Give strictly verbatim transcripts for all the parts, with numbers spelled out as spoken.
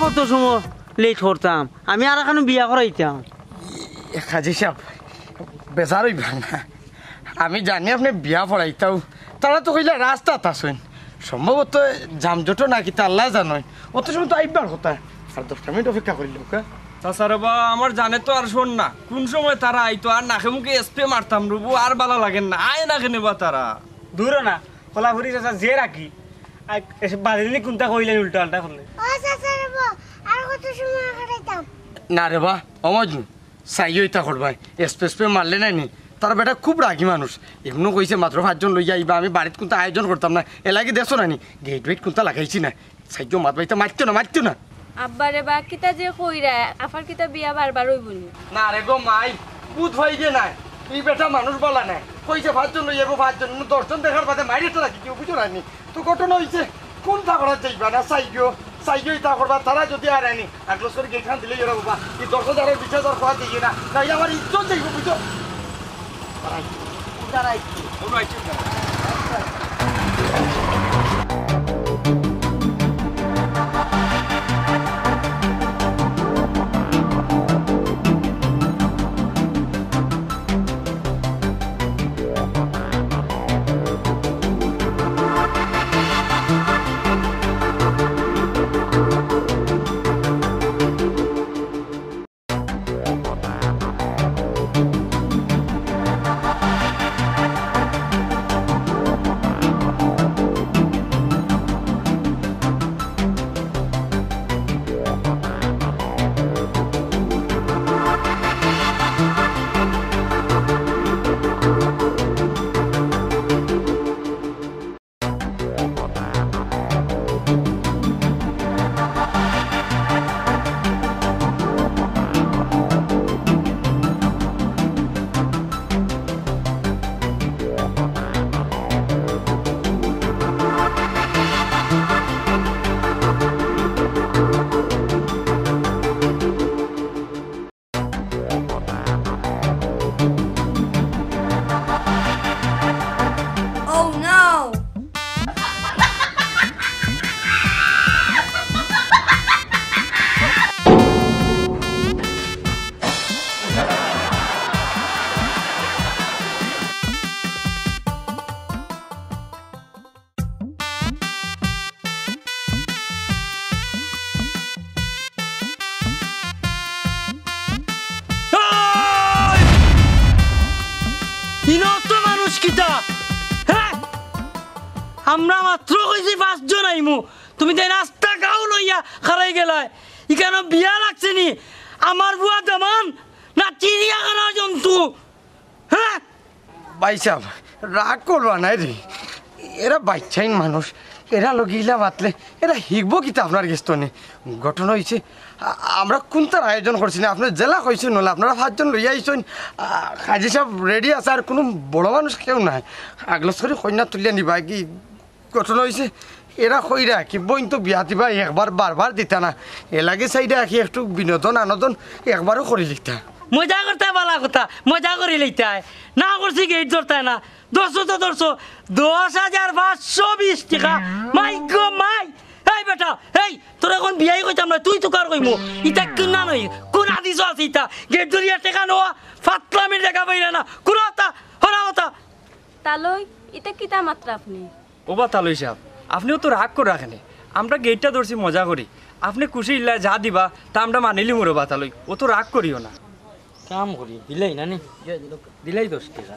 কত সময় লেট করতাম, আমি আর এখানো বিয়া করাইতাম। এ, কাজী সাব, বেজার অইবা না। আমি জানি আপনে বিয়া পড়াইতাও, তারা তো কইলা রাস্তাত আছইন, সম্ভবত জামজটও না কিতা আল্লায় জানইন। অত সময় তো আইবার কথা, আর দশটা মিনিট অপেক্ষা করিলাউক্কা। চাচা রে বা, আমার জানে তো আর শোন না, কোন সময় তারা আইতো, আর নাকে মুখে স্প্রে মারতাম রবু, আর বালা লাগের না, আয় না কেনে বা তারা। দূর না, কলাফুরি চাচা যে রাখি, আর এসে বাড়ির নি কোনটা কইলেন উল্টা আল্টা করলে। ও চাচা রে বা, আর কত সময় কাটাইতাম? না রে বা, ও মজনু, চাইও ইতা করবায়, স্প্রে স্প্রে মারলে নাই নি। তার বেটা খুব রাগী মানুষ, এমনও কইছে মাত্র পাঁচজন লইয়া আইবা, আমি বাড়িত কোনটা আয়োজন করতাম না, এর লাগি দেখছো না নি, গেট বেট কোনটা লাগাইছি না। চাইও মাত বাইতা মারতো না, মারতো না। আব্বা রে বা, কিতা যে কইরা, আফার কিতা বিয়া বারবার অইবো নি? না রে গো মাই, বুঝ পাই যে নাই, এই বেটা মানুষ বালা নাই, কইছে পাঁচজন লইয়া আইবো, পাঁচজন, দশজন দেখার বাদে মাইরে তো রাখি কেউ বুঝো না নি। তো ঘটনা অইছে, কোনটা করা যাইবা না, চাইও, চাইও ইতা করবা, তারা যদি আর আনি, আগলস করি গেট খান দিলেই ওরা বাবা, এই দশ হাজার আর বিশ হাজার খোয়া দিয়ে না, নাইলে আমার ইজ্জত যাইবো, বুঝো? তারাই, তারাই। Oh no! এই! ইনো তো মানুষ কিতা? হ্যাঁ? আমরা মাত্র কইছি পাঁচজন আইমু, তুমি তাইন আস্তা গাঁও লইয়া খাড়াই গেলায়। ইখানো বিয়া লাগছে নি? আমার বুয়া দামান না চিড়িয়াখানার জন্তু? হ্যাঁ? ভাইসাব, রাগ করবা নায় রে, এরা বাইচ্চাইন মানুষ, এরা লগে ইলা মাতলে এরা হিকবো কিতা আপনার গেছ থনে? ঘটনা অইছে, আ-, আমরা কুন্তার আয়োজন করছি না, আপনে যেলা কইছইন অলা, আপনারা পাঁচজন লইয়া আইছইন, আ, কাজী সাব রেডি আছে, আর কুনু বড় মানুষ কেউ নাই, আগলস করি কইন্যা তুলিয়া নিবা কি? ঘটনা অইছে, এরা কইরা কি, বইন তো বিয়া দিবা একবার, বারবার দিতা না। এর লাগি চাইরা কি একটু বিনোদন, আনোদন একবারও করি লিতা। মজা করতায় বালা কথা, মজা করি লিতায়। না করছি গেট ধরতায় না। ধরছো তো ধরছো, দশ হাজার পাঁচশো বিশ টেকা। মাই গো মাই। এই বেটা, এই, তোরে অখন বিয়াই কইতাম না, তুই তুকার কইমু। ইতা কিনা নায়, কুন হাদিসো আছে ইতা? গেট ধরিয়া টেকা নেওয়া, ফাতলামির জাগা পাইরা না। কুন কথা, হরা কথা। তালই, ইতা কিতা মাতরা আপনে? ওবা তালই সাব, আপনেও তো রাগ কররা কেনে। আমরা গেটটা ধরছি মজা করি। আপনে খুশি ইল্লায় যা দিবা, তা আমরা মানিলিমু রেবা তালই। অত রাগ করিও না। কাম করি, দিলাই না নি? দিলাই দশ টেকা।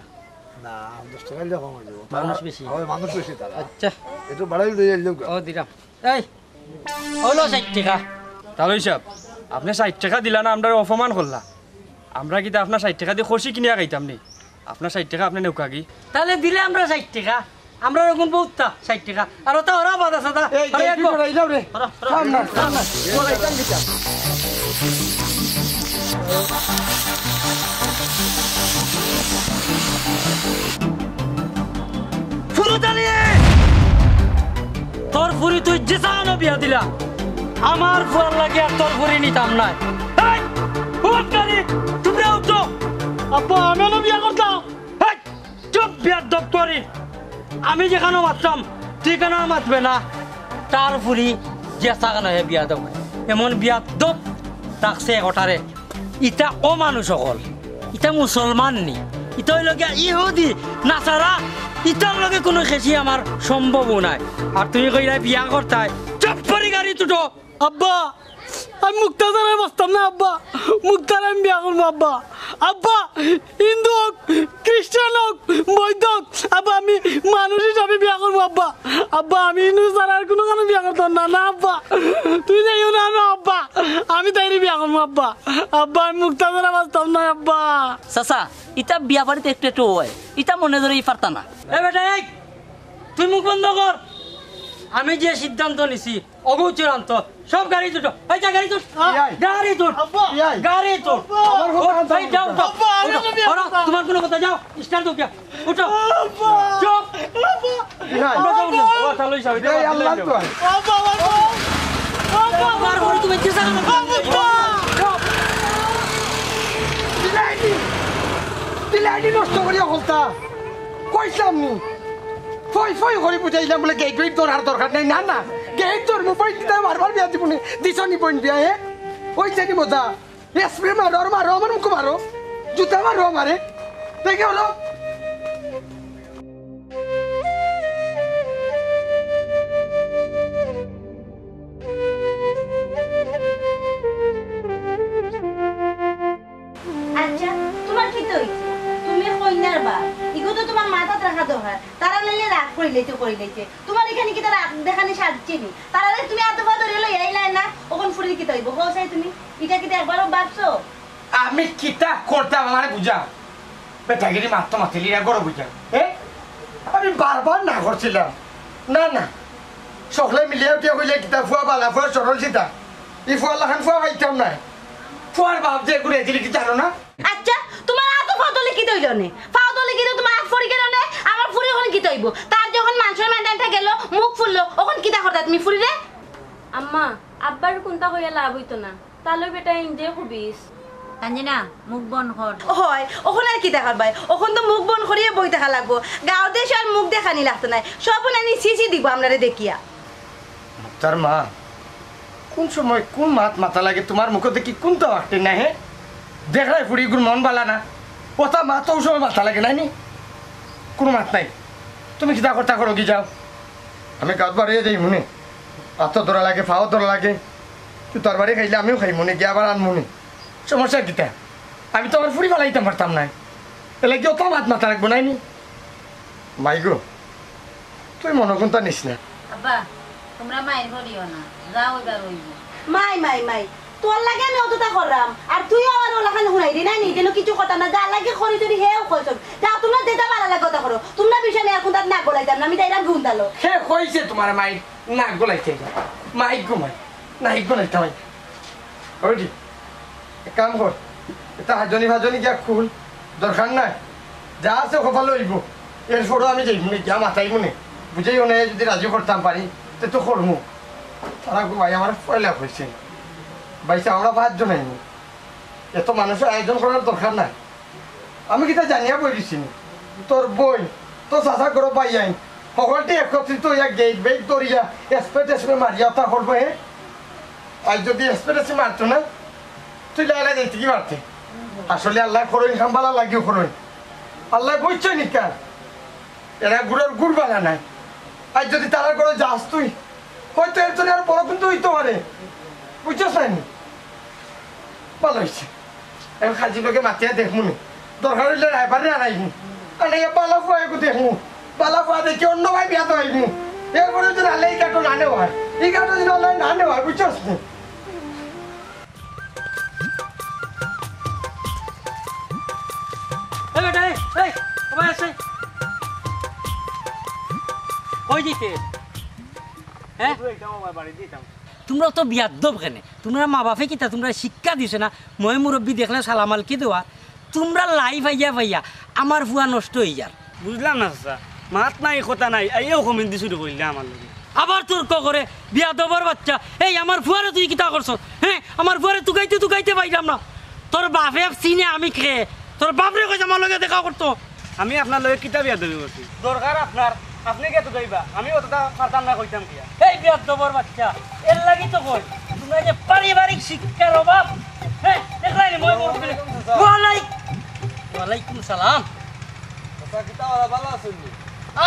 না, দশ টেকা দিলে কম অই যাইবো। মানুষ বেশি। অয়, মানুষ বেশি তারা। আচ্ছা। একটু বাড়াই দিলে যাইলেও। ও, দিলাম। এই, অইলো ষাইট টেকা। তালই সাব, আপনে ষাইট টেকা দিলা না, আমরারে অপমান করলা। আমরা কিতা আপনার ষাইট টেকা দি খসি কিনিয়া খাইতাম নি? আপনার ষাইট টেকা আপনে নেউক্কা গি। তাইলে দিলে আমরা ষাইট টেকা। আমরার অগুন বউততা ষাইট টেকা। আর অতা হরা বাদ আছে তা। এই, হরা এই, একবার। কি করে, এই নাও রে। হরা, হরা। থাম না, থাম না। বলাই, থাম দিতা। ফুরুতালি! তোর ফুরি তুই যে চানো বিয়া দিলা, আমার ফুয়ার লাগি আর তোর ফুরি নিতাম নায়। এই, উঠ গাড়ি, তুমরা উঠো। আব্বা, আমি অনো বিয়া করতাম। এই, চুপ, বিয়ার দপ্তরি। আমি যেখানো মাততাম, তুই কেনে মাতবে না? তার ফুরি যে চানো হে বিয়া দেও। এমন বিয়াদব রাখছে একটারে। ইতা অমানুষ অকল, ইতা মুসলমান নি, ইতা অইলো গিয়া ইহুদি, নাসারা। ইতার লগে কুনু খেসি আমার সম্ভবও নায়। আর তুমি কইরায় বিয়া করতায়, চুপ করি গাড়িত উঠো। আব্বা, আমি মুক্তা ছাড়া বাঁচতাম না আব্বা। মুক্তারে আমি বিয়া করমু আব্বা। আব্বা, হিন্দু অউক, খ্রিস্টান অউক, বৌদ্ধ অউক, আব্বা আমি মানুষ হিসাবে বিয়া করমু আব্বা। আব্বা, আমি হিন্দু ছাড়া আর কুনু কানো বিয়া করতাম না, না আব্বা। তুমি যাইও না, না আব্বা। আমি তাইরে বিয়া করমু আব্বা। আব্বা, আমি মুক্তা ছাড়া বাঁচতাম না আব্বা। চাচা, ইতা বিয়া বাড়িত একটু একটু অয়, ইতা মনে ধরি পারতা না। এ বেটা, এই, তুই মুখ বন্ধ কর। আমি যে সিদ্ধান্ত নিছি, অগু চূড়ান্ত। সব গাড়িত উঠো। এই যা, গাড়িত উঠ। বিয়াই। গাড়িত উঠ। আব্বা। বিয়াই। গাড়িত উঠ। আমার কথা এই যাও, উঠো। আব্বা, আমি উঠো। বিয়া করতাম। তোমার কুনু কথা, যাও। স্টার্ট দাও গিয়া। উঠো। আব্বা। চুপ। আব্বা। বিয়াই। উঠো, যাও, উঠো। ও, চালু হিসাবে, বিয়াই, আল্লাহ তো। আব্বা, আব্বা। আব্বা। তোমার ঘরে তুমি কিসে আনো? আব্বা। চুপ। বিলাইনি। বিলাইনি নষ্ট করিয়া হলতা। কইছিলাম নি? ফই ফই করি বুঝাইলাম বলে গেইট বেইট ধরার দরকার নাই। না, না, গেইট ধরমু, পয়েন্ট দিতে বারবার বিয়া দিবো নি। দিছো নি পয়েন্ট বিয়া, হে? ওই জানি মজা। স্প্রে মারো, আর মারো, আমার মুখো মারো। জুতা মারো আমারে। দেখে হলো। আচ্ছা, তোমার কিতা অইছে? তুমি কইন্যার বাপ, ইগু তো তোমার মাথাত রাখা দরকার। তারা নাইলে রাগ করিলাইতে করিলাইতে। তোমার ইখান কিতা রাগ দেখানি সাজছে নি? তারারে তুমি আতো পা ধরি লই আইলায় না, অখন ফুরির কিতা অইবো? কও চাই তুমি, ইটা কিতা একবারও ভাবছো? আমি কিতা করতাম আমারে বুঝা। বেটাগিরি মাততো মাতিলি না গরো বুঝা। এ? আমি বারবার না করছিলাম। না, না। সকলে মিলিয়া উঠিয়া কইলে কিতা ফুয়া বালা ফুয়া সরল সিধা। ই ফুয়া লাখান ফুয়া পাইতাম নায়। ফুয়ার বাপ যে ঘুরে দিলি কি জানো না? আচ্ছা, তোমার আতো পা ধরলে কিতা অইলো নে? পা ধরলে কিতা তোমার আত পড়ি গেলো নে? আমার ফুরি অখন কিতা অইবো? তার যখন মান সম্মান গেলো, মুখ ফুললো, অখন কিতা করতা তুমি ফুরিরে? আম্মা, আব্বার কুন্তা কইয়া লাভ অইতো না। তাইলে বেটা ইনজে কবিস। তানজিনা, মুখ বন্ধ কর। অয়, অখন আর কিতা করবায়? অখন তো মুখ বন্ধ করিয়া বই থাকা লাগবো। গাঁও দেশো আর মুখ দেখানি লাগতো নায়। সব নানি সিসি দিবো আমরারে দেখিয়া। তার মা, কুন সময় কুন মাত মাতা লাগে, তোমার মুখো দেখি কুন্তা বাক্তে না, হে? দেখরায় ফুড়ি ইগুর মন বালা না। অতা মাত অউ সময় মাতা লাগে নায় নি? কুনু মাত নাই। তুমি কিতা করতা করো গি যাও। আমি গাঁওত বারইয়া যাইমু নে। আতো ধরা লাগে, পাও ধরা লাগে। জুতার বাড়ি খাইলে আমিও খাইমু নে, গিয়া আবার আনমু নে। সমস্যা কিতা? আমি তো আমার ফুড়ি ফালাইতাম পারতাম নায়। এরলাগি অত মাত মাতা লাগবো নায় নি? মাই গো, তুই মনো কুন্তা নিস না। আব্বা, তুমরা মাইর করিও না, যাও এবার অইবো। মাই, মাই, মাই, তোর লাগি আমি অততা কররাম, আর তুইও আমার অলাখান হুনাইরে নায় নি, যেন কিচ্ছু কথা না, যার লাগি করি টরি হেও কইছস। যাও, তুমরা যেতা বালা লাগে অতা করো, তুমরার বিষয়ে আমি আর কুন্তাত নাক গলাইতাম না, আমি যাইরাম গুন্দালো। হে কইছে তোমারে মাই নাক গলাইতে, মাই গো মাই, নাক গলাইতে মাই। ওই এক কাম কর, ইতা হাজনি ফাজনি গিয়া খুল, দরকার নাই। যা আছে কপালো অইবো, এরপরও আমি যাইমু নে, গিয়া মাতাইমু নে। বুঝাইও না, যদি রাজি করতাম পারি, তে তো করমু। তারা গো ভাই আমার পয়লা কইছে, ভাই সাব, আমরা পাঁচজন আইমু, এত মানুষর আয়োজন করার দরকার নাই। আমি কিতা জানিয়া বই দিছি নি? তোর বইন, তোর চাচা ঘরো ভাইয়াইন, হকলটি একত্রিত অইয়া গেইট বেইট ধরিয়া, এসপে টেসপে মারিয়া অতা করবো, হে? আইজ যদি এসপে টেসপে মারতো না, তুই লাইলা যাইতে কি পারতে? আসলে আল্লায় করইন, কাম বালা লাগিও করইন। আল্লায় বুঝছইন নি কার? এরা গুড়র গুড় বালা নায়। আইজ যদি তারার ঘরো যাস তুই, হয়তো এর জন্য আর বড় কিন্তু অইতো পারে। বুঝছস না নি? ভালা অইছে। আমি কাজির লগে মাতিয়া দেখমু নে। দরকার অইলে রায়বারে আনাইমু। আনাইয়া বালা ফুয়া এগু দেখমু। বালা ফুয়া দেখি অন্য ভাই বিয়া দেওয়াইমু। এরপরে যদি আলে ই ঘাটো না নেওয়ায়, ই ঘাটো যদি আলে না নেওয়ায়, বুঝছস নি? এই বেটা, এই, এই, ও ভাই আছে। কই দিতে? হ্যাঁ? তুমরা অত বিয়াদ্দব কেনে? তুমরার মা বাপে কিতা তুমরারে শিক্ষা দিছে না? ময় মুরব্বি দেখলে সালাম আলকি দেওয়া। তুমরার লাই পাইয়া পাইয়া আমার ফুয়া নষ্ট অইযার। বুঝলাম না চাচা, মাত নাই কথা নাই, আইয়াউ কমেন্ট দি শুরু করিলে আমার লগে। আবার তর্ক করে, বিয়াদবর বাচ্চা। এই আমার ফুয়ারে তুই কিতা করছস? হ্যাঁ, আমার ফুয়ারে তুকাইতে তুকাইতে পাইলাম না। তোর বাপে চিনে আমি কে? তোর বাপরে কইস আমার লগে দেখা করতো। আমি আপনার লগে কিতা বিয়াদবি করছি? দরকার আপনার, আপনে গিয়া তুকাইবা, আমি অততা পারতাম না কইতাম কিয়া। এই বিয়াদবর বাচ্চা, এরলাগি তো কই। এই যে পারিবারিক শিক্ষার অভাব। হ্যাঁ, দেখলাই নি, মই বড় করে। ওয়ালাইকুম আসসালাম। ওয়ালাইক-, ওয়ালাইকুম সালাম। চাচা, কিতা ওরা ভালা আছইন নি?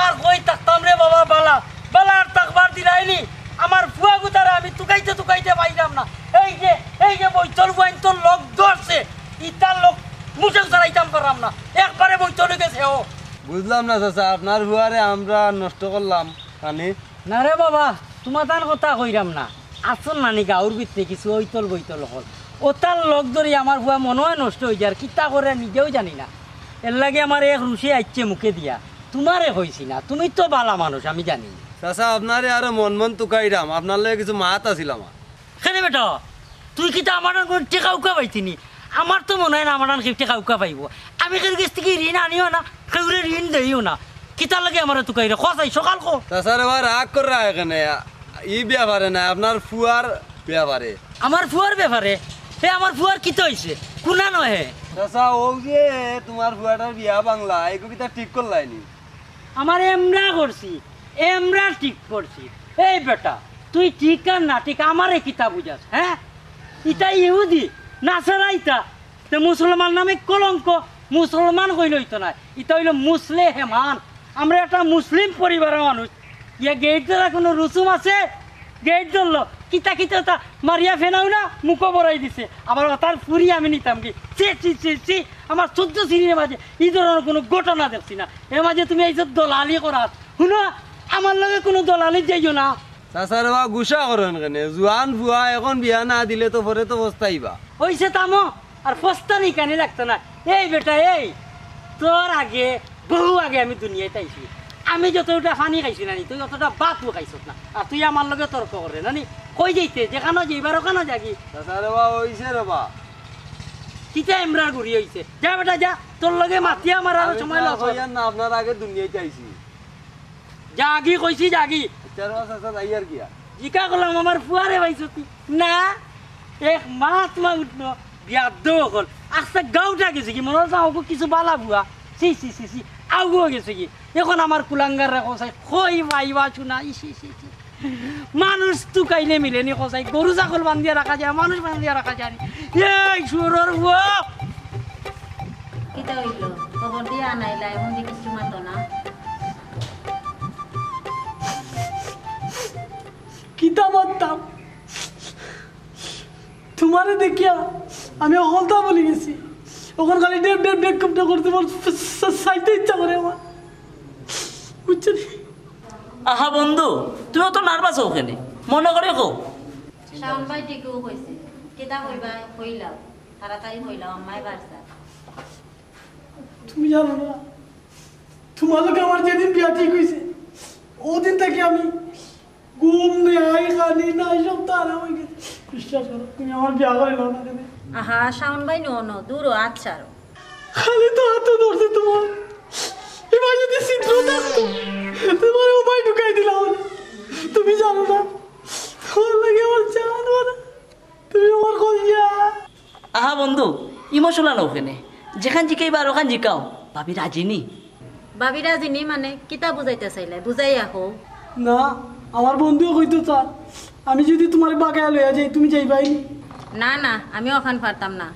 আর কই থাকতাম রে বাবা, ভালা, ভালা আর থাকবার দিলাইনি। আমার ফুয়া গুতারে আমি তুকাইতে তুকাইতে পাইলাম না। এই যে, এই যে বৈতল ফুয়াইন তোর লগ ধরছে, ইতার লগ মুঠেও চালাইতাম পারলাম না, একবারে বৈতল অই গেছে ও। বুঝলাম না চাচা, আপনার ফুয়ারে আমরা নষ্ট করলাম, মানে? না রে বাবা, তুমাতান কথা কইরাম না। আছইন নানি গাঁওর ভিতরে কিছু অইতল বইতল অকল, অতার লগ ধরি আমার ফুয়া মনো অয় নষ্ট অই যার, কিতা করে নিজেও জানি না। এরলাগি আমার এক রুশে আইছে মুখে দিয়া, তুমারে কইছি না, তুমি তো ভালা মানুষ, আমি জানি। চাচা, আপনারে আরো মন মন তুকাইরাম, আপনার লগে কিছু মাত আছিল আমার। কেনে বেটা, তুই কিতা আমার কুনু টেকা উকা পাইছনি? আমার তো মনো অয় না আমার কেউ টেকা উকা পাইবো। আমি কেউর গেছ থাকি ঋণ আনিও না, কেউরে ঋণ দেইও না। কিতার লাগি আমারে তুকাইরে? ক চাই, সকাল ক। চাচা রে বা, রাগ কররা কেনে? ই ব্যাপারে না, আপনার ফুয়ার ব্যাপারে। আমার ফুয়ার ব্যাপারে? হে, আমার ফুয়ার কিতা অইছে? কুনা নয় হে? চাচা, অউ যে তুমার ফুয়াটার বিয়া ভাংলা, এগু কিতা ঠিক করলায়নি? আমার এমরা করছি, এমরা ঠিক করছি। এই বেটা, তুই ঠিক আর না ঠিক, আমারে কিতা বুঝাস, হ্যাঁ? ইতা ইহুদি, নাসারা ইতা। তে মুসলমান নামে কলঙ্ক, মুসলমান কইলে অইতো নায়। ইতা অইলো মুসলেহেমান। আমরা একটা মুসলিম পরিবারর মানুষ। ইয়া গেইট ধরা কুনু রুসুম আছে? গেইট ধরলো, কিতা কিতা তা মারিয়া ফেনাও না, মুখো বড়াই দিছে। আবার অতার ফুরি আমি নিতাম কি? ছি, ছি, ছি, ছি। আমার চৌদ্দ সিরির মাঝে ই ধরনর কুনু ঘটনা দেখছি না। এর মাঝে তুমি আইছো দলালি করাত। হুনো, আমার লগে কুনু দলালি যাইও না। চাচা রে বা, গুসা করইন কেনে? জুয়ান ফুয়া, এখন বিয়া না দিলে তো পরে তো পস্তাইবা। অইছে থামো, আর পস্তানি কানি লাগতো না। এই বেটা, এই, তোর আগে, বহু আগে আমি দুনিয়াত আইছি। আমি যতটা পানি খাইছি না নি, তুই অতটা ভাতও খাইছত না। আর তুই আমার লগে তর্ক কররে না নি? কই যাইতে? যেখানো যাইবার ওখানো যাগি। চাচা রে বা, অইছে রে বা। কিতা এমরার গুড়ি অইছে? যা বেটা যা, তোর লগে মাতিয়া আমার আর আমি সময় না লস অর। কইয়ার না, আপনার আগে দুনিয়াত আইছি। যাগি কইছি, যাগি। আচ্ছা, রে চাচা, যাই আর কিয়া। জিকা করলাম, আমার ফুয়ারে পাইছস নি? না, এক মাত মা উঠলো, বিয়াদ্দব অকল। আস্তা গাউটা গেছে কি, মনে অয় ওগো কিছু বালা ফুয়া। ছি, ছি, ছি, ছি, আউগো গেছে কি। এখন আমার কুলাঙ্গাররে কসাই, কই ভাই বা শুনা, ইস, ইস, ইস, ইস। মানুষ তুকাইলে মিলেনি কসাই, গরু ছাগল বান্ধিয়া রাখা যায়, মানুষ বান্ধিয়া রাখা যায় নি। এই শুয়োরর ফুয়া। কিতা অইলো? খবর দিয়া আনাইলা, এখন যে কিচ্ছু মাতো না। কিতা মাততাম? তুমারে দেখিয়া আমি হকলতা ভুলি গেছি। অখন খালি ডেপ ডেপ ডেপ ডেপ করতে মন চাইতে ইচ্ছা করে আমার। বুঝছো নি? আহা বন্ধু, তুমি অত নার্ভাস অও কেনে? মনো করি কও। শাওন ভাই ঠিকউ কইছে। কিতা কইবা কইলাও। তাড়াতাড়ি কইলাও, আম্মায় বারছার। তুমি জানো না, তুমার লগে আমার যেদিন বিয়া ঠিক অইছে, অউ দিন থাকি আমি ঘুম নাই, খানি নাই, সব তো আরাম অই গেছে। বিশ্বাস করো, তুমি আমার বিয়া করাইলাও না কেনে? আহা, শাওন ভাই, নো, নো, দূর অ, আচ্ছা। খালি তো আতো ধরছে তুমার। এবার যদি ছিদ্র থাকতো, তুমার অউ ভাই ঢুকাই দিলাম। তুমি জানো না, তুমার লাগি আমার জান মারা। তুমি আমার কলিজা। আহা বন্ধু, ইমোশনাল অও কেনে? যেখান জিকাইবার অখান জিকাও। ভাবি রাজি নি? ভাবি রাজি নি মানে? কিতা বুঝাইতা চাইলায়? বুঝাইয়া কও। না, আমার বন্ধুয়ে কইতো চার, আমি যদি তুমারে বাগাইয়া লইয়া যাই, তুমি যাইবায় নি? না, না, আমি অখান পারতাম না।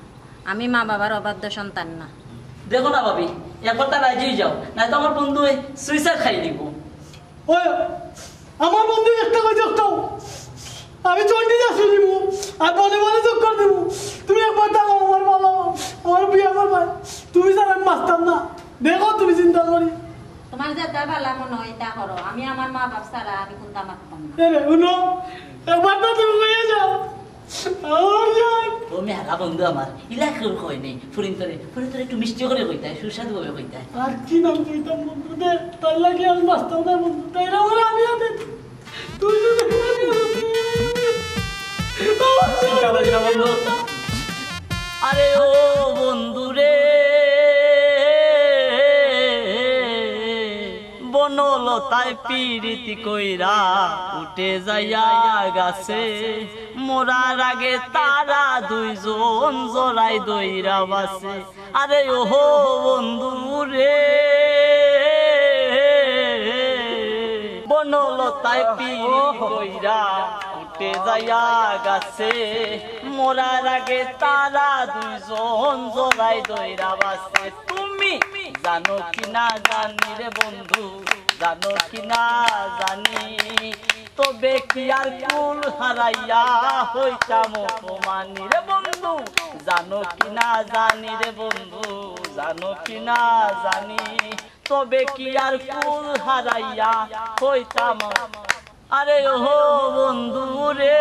আমি মা বাবার অবাধ্য সন্তান না। দেখো না ভাবি, একবার তা রাজি অই যাও, নাইতো আমার বন্ধু অউ সুইসাইড খাই দিবো। ওই, আমার বন্ধু একটা কই দেখতো, আমি চন্ডী দাসু নিমু, আর বনে বনে চক্কর দিমু। তুমি একবার তাকাও আমার বাবা, আমার বিয়া করবায়। তুমি ছাড়া আমি বাঁচতাম না। দেখো তুমি চিন্তা করি। তুমার যেতা ভালা মনো অয় তা করো। আমি আমার মা বাপ ছাড়া আমি কুন্তা মাততাম না। এরে, হুনো, একবার তো তুমি কইয়া যাও। আমার জান। ও মেহরা বন্ধু আমার, ইলা কেউ কয় নাই। ফুরিন্তরে, ফুরিন্তরে একটু মিষ্টি করি কইতায়, সুস্বাদু ভাবে কইতায়। আর কি নাম কইতাম বন্ধু? দে, তার লাগি আমি বাঁচতাম না বন্ধু। তাই না, আমার আমি আতে। তুই যদি চিন্তা করিস না বন্ধু। আরে ও বন্ধু রে, বনলতায় পিরিতি কইরা উঠে যাইয়া গাছে, মরার আগে তারা দুইজন জড়াই দইরা বাসে। আরে ওহো বন্ধু রে, বনলতায় পিরিতি কইরা কে যাইয়া গেছে, মরার আগে তারা দুইজন জড়াই ধইরা বাসে। তুমি জানো কি না জানি রে বন্ধু, জানো কি না জানি, তবে কি আর কুল হারাইয়া হইতাম অপমানী রে বন্ধু, জানো কি না জানি রে বন্ধু, জানো কি না জানি, তবে কি আর কুল হারাইয়া হইতাম। আরে ও বন্ধু রে,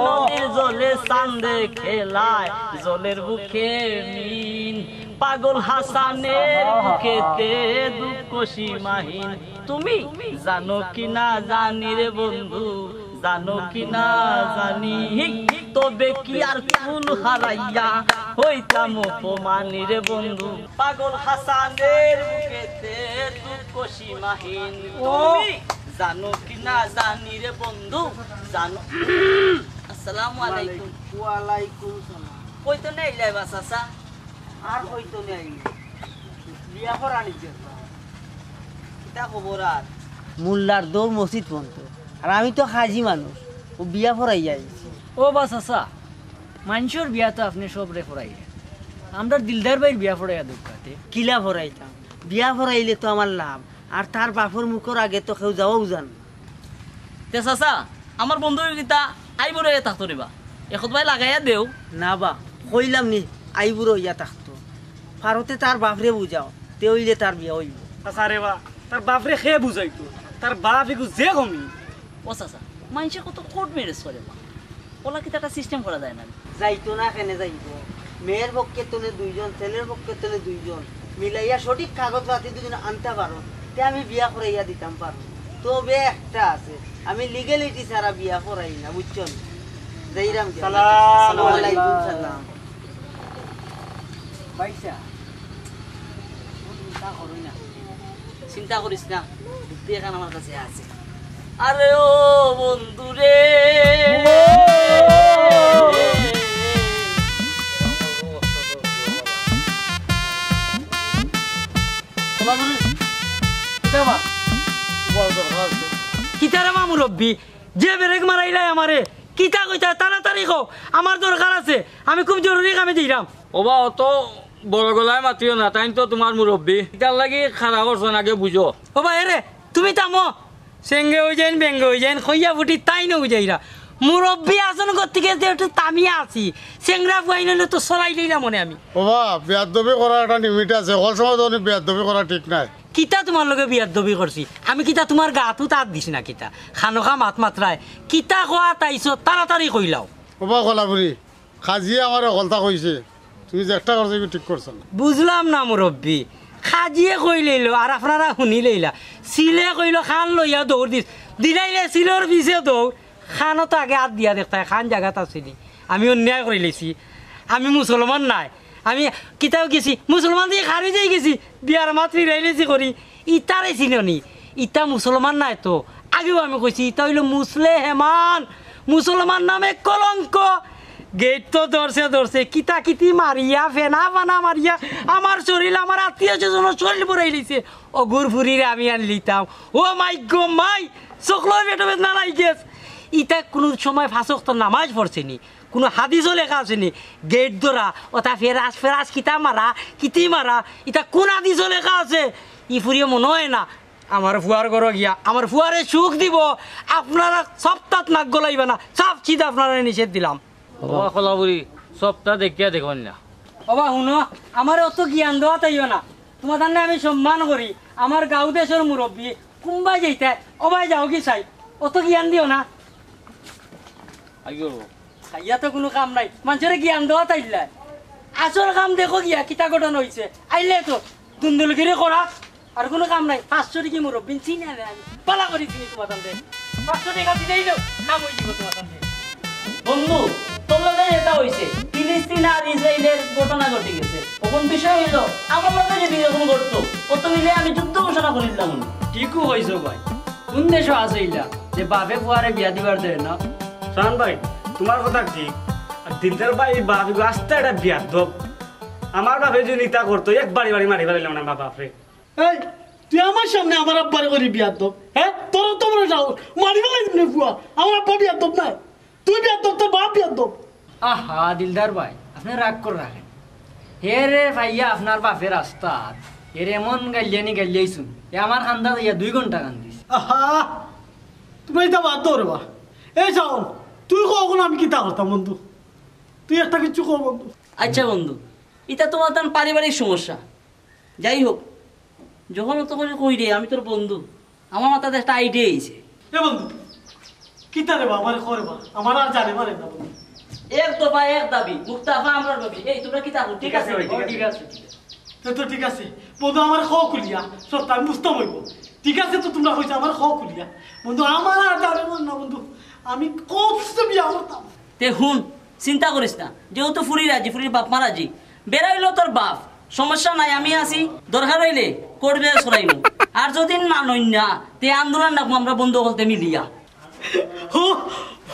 নদীর জলে চান্দে খেলায়, জলের বুকে মিন। পাগল হাসানের বুকেতে দুঃখ সীমাহীন। তুমি জানো কি না জানি রে বন্ধু, জানো কি না জানি, তবে কি আর কুল হারাইয়া হইতাম অপমানী রে বন্ধু। পাগল হাসানের বুকেতে দুঃখ সীমাহীন। তুমি জানো কি না জানি রে বন্ধু, জানো। আসসালামু আলাইকুম। ওয়ালাইকুম সালাম। কই তো নেই লাই বা চাচা? আর কই তো নেই। বিয়া করানি যে। কিতা খবর আর? মোল্লার দৌড় মসজিদ বন্ধ। আর আমি তো খাজি মানুষ, ও বিয়া পড়াইয়া আইছি। ও বা চাচা, মানষর বিয়া তো আপনে সবরে পড়াইরা, আমরার দিলদার ভাইর বিয়া পড়াইয়া দেউক্কা তে। কিলা পড়াইতাম? বিয়া পড়াইলে তো আমার লাভ, আর তার বাপর মুখর আগে তো কেউ যাওয়াও জান না। তে চাচা, আমার বন্ধু কিতা আইবুড়ো অইয়া থাকতো রে বা? এখত ভাই লাগাইয়া দেও। না বা, কইলাম নি, আইবুড়ো অইয়া থাকতো। পারতে তার বাপরে বুঝাও, তে অইলে তার বিয়া অইবো। চাচা রে বা, তার বাপরে কে বুঝাইতো? তার বাপ এগু যে কমি। ও চাচা, মানষে কত কোর্ট ম্যারেজ করে বা। ওলা কিতা একটা সিস্টেম করা যায় না? যাইতো না, কেনে যাইবো? মেয়ের পক্ষে তনে দুইজন, ছেলের পক্ষে তনে দুইজন, মিলাইয়া সঠিক কাগজ পাতি দুইজন আনতা পারো, তে আমি বিয়া করাইয়া দিতাম পারো। তবে একটা আছে, আমি লিগ্যালিটি ছাড়া বিয়া করাই না, বুঝছো নি? যাইরাম গিয়া। সালাম। ওয়ালাইকুম সালাম। পয়সা। চিন্তা করো না। চিন্তা করিস না, বুদ্ধি এখন আমার কাছে আছে। আরে ও বন্ধু রে। কিতারে মা মুরব্বি, যে ব্রেক মারাইলাই আমারে, কিতা কইতা, তাড়াতাড়ি কও, আমার দরকার আছে, আমি খুব জরুরি কামে যাইরাম। ওবা, অত বড় গলায় মাতিও না, তাইন তো তুমার মুরব্বি। ইতার লাগি খাড়া করছইন, আগে বুঝো। ওবা, এরে, তুমি থামো। চেঙ্গে অইযাইন, বেঙ্গে অইযাইন, কইয়া ফুটি তাইন অইযাইরা। মুরব্বি আছইন গতিকে যে একটু থামিয়া আছি। চেংরা ফুয়াইন অইলে তো চড়াইলাইলাম অনে আমি। ওবা, বেয়াদবি করার একটা লিমিট আছে, হকল সময় তো বেয়াদবি করা ঠিক নায়। কিতা তুমার লগে বেয়াদবি করছি? আমি কিতা তুমার গাত আত দিছি না কিতা? খানোখা মাত মাতরায়। কিতা কওয়াত আইছো, তাড়াতাড়ি কইলাও। ওবা কলাফুরি, কাজিয়ে আমারে হকলতা কইছে, তুমি যে একটা করছো, ইগু ঠিক করছো না। বুঝলাম না মুরব্বি, কাজিয়ে কইলাইলো আর আপনারা হুনিলাইলা। সিলে কইলো কান লইয়া দৌড় দিস, দিলাইলে সিলর পিছে দৌড়। কানো তো আগে আত দিয়া দেখতায়, কান জাগাত আছে নি। আমি অন্যায় করিলাইছি, আমি মুসলমান নায়। আমি কিতাও গেছি, মুসলমান থাকি খারিজ অইগেছি, বিয়ার মাত ফিরাইলাইছি করি। ইতারে চিনো নি? ইতা মুসলমান নায় তো। আগেও আমি কইছি, ইতা অইলো মুসলেহমান, মুসলমান নামে কলঙ্ক। গেইট তো ধরছে, ধরছে, কিতা কিতি মারিয়া, ফেনা ফানা মারিয়া, আমার শরীল, আমার আত্মীয় স্বজনর শরীল ভরাইলিছে। অগুর ফুরিরে আমি আনিলিতাম। ও মাই গো মাই, চকলর পেটো বেদনা নাই গেছ। ইতা কুনু সময় পাঁচ ওয়াক্ত নামাজ পড়ছে নি? কুনু হাদিসো লেখা আছে নি? গেইট ধরা, অতা ফেরাস ফেরাস কিতা মারা, কিতি মারা, ইতা কুন হাদিসো লেখা আছে? ই ফুরিয়ে মনো অয় না, আমার ফুয়ার ঘরো গিয়া আমার ফুয়ারে সুখ দিবো। আপনারা সপ্তাত নাক গলাইবা না, সাফ সিধা আপনারারে নিষেধ দিলাম। ওবা কলাফুরি, সপ্তা দেখিয়া দেখইন না। ওবা হুনো, আমারে অত জ্ঞান দেওয়াত আইও না। তুমার তানরে আমি সম্মান করি, আমার গাঁও দেশর মুরব্বি, কুনবায় যাইতায়, ওবায় যাওগি চাই, অত জ্ঞান দিও না। আইও। খাইয়া তো কুনু কাম নাই, মানষরে জ্ঞান দেওয়াত আইলায়। আসল কাম দেখো গিয়া, কিতা ঘটনা অইছে। আইলে তো দুন্দুলগিরি করা, আর কুনু কাম নাই। পাঁচশো টিকি মুরব্বিন চিনি না আমি, ভালা করি চিনি তুমার তানরে। পাঁচশো টেকা দিলেই তো কাম অইযিবো তুমার তানরে। বন্ধু, তোর লগে যেতা অইছে, ফিলিস্তিন আর ইসরাইলর ঘটনা ঘটি গেছে। অখন বিষয় অইলো, আমার লগে যদি এরকম ঘটতো, অত অইলে আমি যুদ্ধ ঘোষণা করিলাম। ঠিকউ কইছো ভাই, কুন দেশো আছে ইলা যে বাপে ফুয়ারে বিয়া দিবার দেয় না? শাহান ভাই, তুমার কথা ঠিক। আর দিলদার ভাই, ই বাপ ইগু আস্তা একটা বেয়াদব। আমার বাপে যদি ইতা করতো, এক বাড়ি বাড়ি মারি ফালাইলাম না বাপরে। এই, তুই আমার সামনে আমার আব্বারে কইরে বেয়াদব, হ্যাঁ? তোর তো বড় সাহস, মারি ফালাই দিমু রে ফুয়া। আমার আব্বা বেয়াদব নায়, তুই বেয়াদব, তোর বাপ বেয়াদব। আহা, দিলদার ভাই, আপনে রাগ করি রাখেন। হে রে ভাইয়া, আপনার বাপের আস্তাত, হে রে এমন গাইল্লানি গাইল্লাইছুন, হে আমার কান্দাত আইয়া দুই ঘন্টা কান্দিছে। আহা, তুমরা ইতা বাদ দেও রে বা। এই শাওন, তুই ক অখন আমি কিতা করতাম বন্ধু? তুই একটা কিচ্ছু ক বন্ধু। আচ্ছা বন্ধু, ইতা তুমার তান পারিবারিক সমস্যা। যাই হোক, যখন অত করি কইরে, আমি তোর বন্ধু, আমার মাথাত একটা idea আইছে। এ বন্ধু, কিতা রে বা, আমারে ক রে বা, আমার আর জানে মারে না বন্ধু। এক দফা এক দাবি, মুক্তা আফা আমরার ভাবি। এই, তুমরা কিতা কও? ঠিক আছে, ঠিক আছে। তে তো ঠিক আছে বন্ধু, আমারে ক খুলিয়া, সবতা আমি বুঝতাম অইবো। ঠিক আছে তো তুমরা কইছো, আমারে ক খুলিয়া। বন্ধু, আমার আর জানে মারে না বন্ধু, আমি কত বিয়া করতাম। তে হুন, চিন্তা করিস না, যেহেতু ফুরি রাজি, ফুরির বাপ মা রাজি, বেড়া অইলো তোর বাপ, সমস্যা নাই, আমি আছি, দরকার অইলে কোর্ট বেস করাইমু। আর যদি মানইন না, তে আন্দোলন রাখমু আমরা বন্ধু অকলতে মিলিয়া। ও,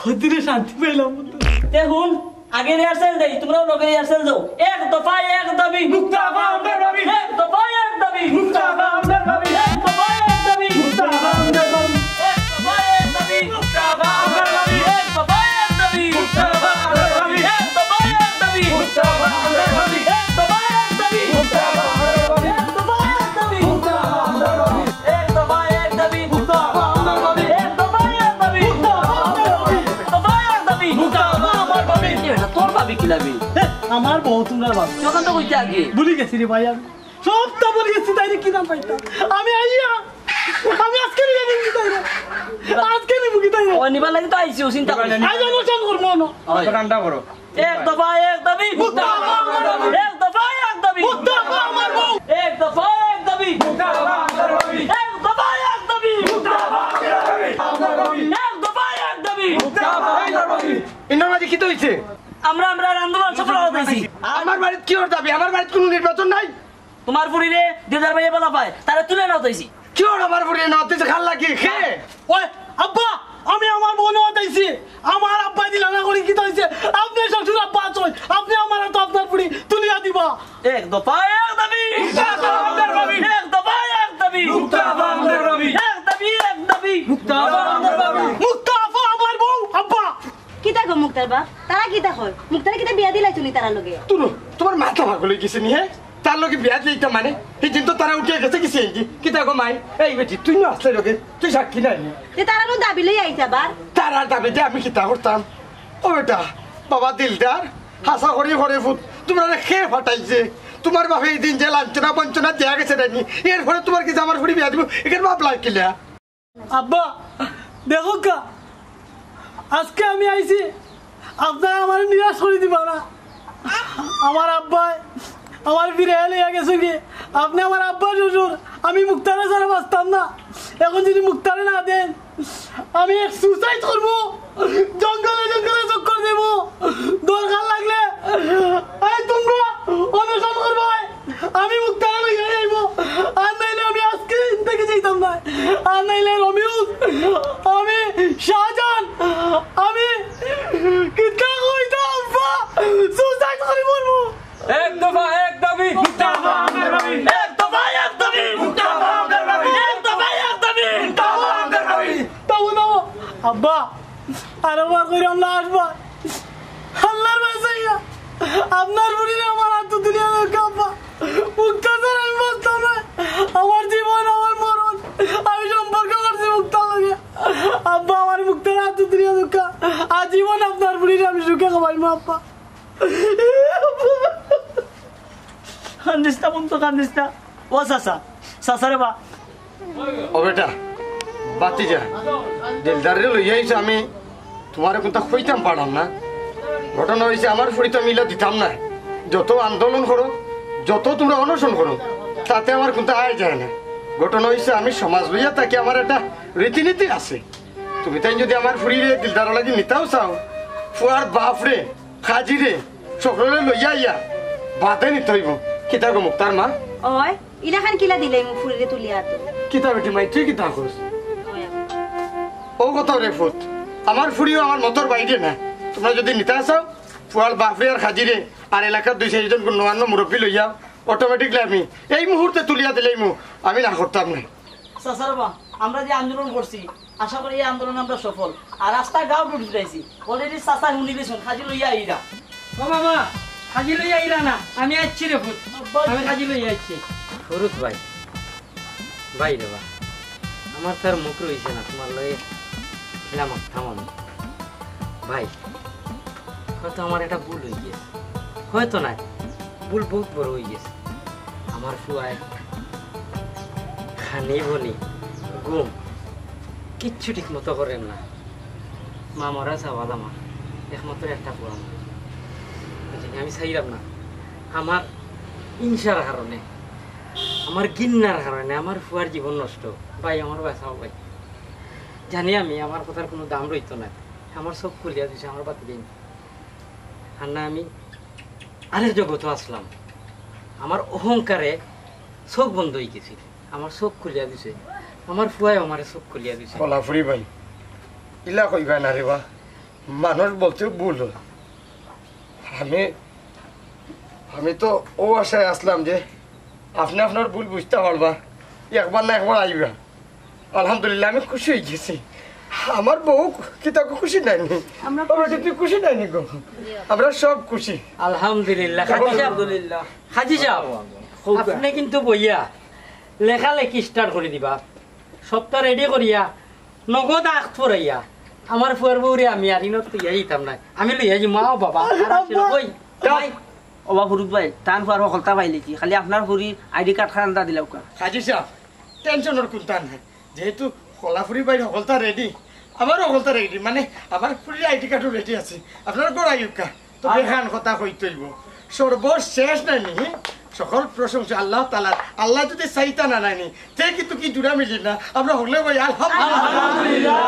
বন্ধুরে শান্তি পাইলাম বন্ধু। তে হুন, আগে rehearsal দেই, তুমরাও লগে rehearsal দেও। এক দফা এক দাবি। মুক্তা আফা আমরার ভাবি। এক দফা এক দাবি। মুক্তা আফা আমরার ভাবি। এক দফা এক দাবি। মুক্তা আফা আমরার ভাবি। এক দফা এক দাবি। মুক্তা আফা আমরার ভাবি। এক দফা এক দাবি। মুক্তা আফা আমরার ভাবি। এক দফা এক দাবি। মুক্তা আফা আমরার ভাবি। এক দফা এক দাবি। মুক্তা আফা আমরার ভাবি। এক দফা এক দাবি। মুক্তা আফা আমরার ভাবি। এক দফা এক দাবি। মুক্তা আফা আমরার ভাবি। এক দফা এক দাবি। মুক্তা আফা আমরার ভাবি। এক দফা এক দাবি। মুক্তা আফা আমরার ভাবি। এ বেটা, তোর ভাবি কিলা বে? এ, আমার বউ তুমরার ভাবি। তুই অখান তো কইতে আগে। ভুলি গেছি রে ভাই আমি। সবতা ভুলি গেছি, তাইরে কিতা কইতাম। আমি আইয়া, আমি আজকে নিমু কিতা তাইরে। আজকে নিমু কিতা তাইরে। ও নিবার লাগি তো আইছি, ও চিন্তা করিস না। আইজ অনশন করমু অনো। অয়। ঠান্ডা করো। এক দফা এক দাবি। মুক্তা আফা আমরার ভাবি। এক দফা এক দাবি। মুক্তা আফা আমরার বউ। এক দফা এক দাবি। মুক্তা আফা আমরার ভাবি। এক দফা এক দাবি। মুক্তা আফা আমরার ভাবি। এক দফা এক দাবি। মুক্তা আফা আমরার ভাবি। ইনোর মাঝে কিতা অইছে? আমরা, আমরা আন্দোলন সফল অইছি। আমার বাড়িত কিওর দাবি? আমার বাড়িত কুনু নির্বাচন নাই। তুমার ফুরিরে দিলদার ভাইয়ে ভালা পায়, তারে তুলে নেওয়া অইছে। কিওর আমার ফুরিরে নেওয়া অইছে? কার লাগি? কে? ওই, আব্বা, আমি আমার বউ নেওয়া অইছে। আমার আব্বায় দিলা না করি কিতা অইছে? আপনে শ্বশুর আব্বা আছইন, আপনে আমারে তো আপনার ফুরি তুলিয়া দিবা। এক দফা এক দাবি। মুক্তা আফা আমরার ভাবি। এক দফা এক দাবি। মুক্তা আফা আমরার ভাবি। এক দাবি এক দাবি। মুক্তা আফা আমরার ভাবি। মুক্তা আফা আমার বউ, আব্বা। কিতা গো মুক্তার বাপ? তারা কিতা কয়? মুক্তারে কিতা বিয়া দিলাইছো নি তারার লগে? তুরু, তুমার মাথা পাগল অই গেছে নি, হে? তার লগে বিয়া দিলাইতাম মানে? হিদিন তো তারা উঠিয়া গেছে গি। কিতা গো মাই? এই বেটি, তুই না আছলে লগে, তুই সাক্ষী নায় নি? তে তারা নু দাবি লই আইছে আবার। তারার দাবিতে আমি কিতা করতাম? ও বেটা, বাবা দিলদার, হাছা করি ক রে ফুত, তুমরারে কে ফাটাইছে? তুমার বাপে হিদিন যে লাঞ্ছনা বঞ্চনা দিয়া গেছে নায় নি, এরপরে তুমার গেছে আমার ফুরি বিয়া দিমু, ইখান ভাবলায় কিলা? আব্বা, দেখউক্কা, আজকে আমি আইছি, আপনারা আমারে নিরাশ করি দিবা না। আমার আব্বায় আমারে ফিরাইয়া লইয়া গেছে গি। আপনে আমার আব্বার শ্বশুর, আমি মুক্তারে ছাড়া বাঁচতাম না। অখন যদি মুক্তারে না দেইন, আমি এক suicide করমু, জঙ্গলে জঙ্গলে চক্কর দিমু, দরকার লাগলে এই তুমরা অনশন করবায়। আমি মুক্তারে লইয়া আইমু। আর নাইলে আমি আজকে ইন থাকি যাইতাম না। আর নাইলে রমিউজ, আমি শাহজাহান, আমি কিতা কইতাম আব্বা? Suicide করি মরমু। এক দফা এক দাবি। মুক্তা আফা আমরার ভাবি। এক দফা এক দাবি। মুক্তা আফা আমরার ভাবি। এক দফা এক দাবি। মুক্তা আফা আমরার ভাবি। তাও না, আব্বা, আরো বার কইরাম না আব্বা। আল্লার বাঁচাইয়া, আপনার ফুরিরে আমার আতো তুলিয়া দেউক্কা আব্বা। মুক্তা ছাড়া আমি বাঁচতাম না। আমার জীবন, আমার মরণ। আমি সম্পর্ক করছি মুক্তার লগে। আব্বা, আমার মুক্তার আতো তুলিয়া দেউক্কা। আজীবন আপনার ফুরিরে আমি সুখে খাওয়াইমু আব্বা। কান্দিস না বন্ধু, কান্দিস না। ও চাচা, চাচা রে বা। ও বেটা, ভাতিজা, দিলদাররে লইয়া আইছো, আমি তুমারে কুন্তা কইতাম পারলাম না। ঘটনা অইছে, আমার ফুরি তো আমি ইলা দিতাম না। যত আন্দোলন করো, যত তুমরা অনশন করো, তাতে আমার কুন্তা আয় যায় না। ঘটনা অইছে, আমি সমাজ লইয়া থাকি, আমার একটা রীতিনীতি আছে। তুমি তাইন যদি আমার ফুরিরে দিলদারর লাগি নিতাও চাও, ফুয়ার বাফরে, কাজিরে, সকলরে লইয়া আইয়া বাদে নিতে অইবো। কিতা গো মুক্তার মা? অয়, ইলাখান কিলা দিলাইমু ফুরিরে তুলিয়া আতো? কিতা বেটি মাই, তুই কিতা কস? অয়। অউ কথা রে ফুত, আমার ফুরিও আমার মতর বাইরে না। তুমরা যদি নিতা চাও, ফুয়ার বাফরে আর কাজিরে, আর এলাকার দুই চাইরজন গণ্যমান্য মুরব্বি লইয়া অটোমেটিকলি আমি এই মুহূর্তে তুলিয়া দিলাইমু, আমি না করতাম না। চাচার বা, আমরা যে আন্দোলন করছি, আশা করি এই আন্দোলনে আমরা সফল। আর রাস্তা গাঁও উঠে যাইছি, অলরেডি চাচা হুনিলিছুন, কাজি লইয়া আইরা। ও বাবা, কাজি লইয়া আইরা না, আমি আইছি রে পুত, আমি কাজি লইয়া আইছি। ফরুক ভাই, ভাই রে বা, আমার তো আর মুখ রইছে না, তুমার লগে খেলা মারতাম আমি। ভাই, হয়তো আমার একটা ভুল অই গেছে, হয়তো না, ভুল বহুত বড় অই গেছে। আমার ফুয়ায় খানি বনি ঘুম কিচ্ছু ঠিক মতো করের না। মা মরা চাওয়াল আমার, একমাত্র একটা ফুয়া আমার। বুঝলি, আমি চাইলাম না, আমার হিংসার কারণে, আমার ঘিন্নার কারণে আমার ফুয়ার জীবন নষ্ট। ভাই, আমার বাঁচাও ভাই। জানি আমি আমার কথার কুনু দাম রইতো না, আমার চোখ খুলিয়া দিছে আমার বাতিজাইন। আর না আমি আরেক জগতো আছলাম, আমার অহংকারে চোখ বন্ধ অই গেছিল, আমার চোখ খুলিয়া দিছে, আমার ফুয়ায় আমারে চোখ খুলিয়া দিছে। কলাফুরি ভাই, ইলা কইবা না রে বা, মানুষ বলতেও ভুল অয়। আমি আমি তো অউ আশায় আছলাম যে আপনে আপনার ভুল বুঝতা পারবা, একবার না একবার আইবা। আলহামদুলিল্লাহ, আমি খুশি অই গেছি। আমার বউ কিতা খুশি নায়নি? আমরা বাবা, খুশি। তুই খুশি নায়নি গো? আমরা সব খুশি। আলহামদুলিল্লাহ। কাজী সাব, আলহামদুলিল্লাহ। কাজী সাব, আপনে কিন্তু বইয়া লেখালেখি স্টার্ট করি দিবা। সবটা রেডি করিয়া, নগদ আখ ফুরাইয়া, আমার ফুয়ার বউরে আমি আর ইনত লইয়া যাইতাম না। আমি লইয়া যাই, মা ও বাবা, আর আসলে কই? ভাই, ওবা ফরুক ভাই, তান ফুয়ার হকলতা পাইলিছি, খালি আপনার ফুরির আইডি কার্ড খান দা দিলাউক্কা। কাজী সাব, টেনশনর কুনতা নাই, যেহেতু কলাফুরি ভাইর হকলতা রেডি, আমারও হকলতা রেডি, মানে আমার ফুরির আইডি কার্ডও রেডি আছে। আপনার ঘর আইউক্কা, তো বেখান কথা কইতে অইব। সর্বশেষ নায়নি, সকল প্রশংসা আল্লাহ তাআলার। আল্লাহ যদি চাইতা না নায়নি, তে কিন্তু কি জুড়া মিলি না, আমরা হকলে কই আলহামদুলিল্লাহ।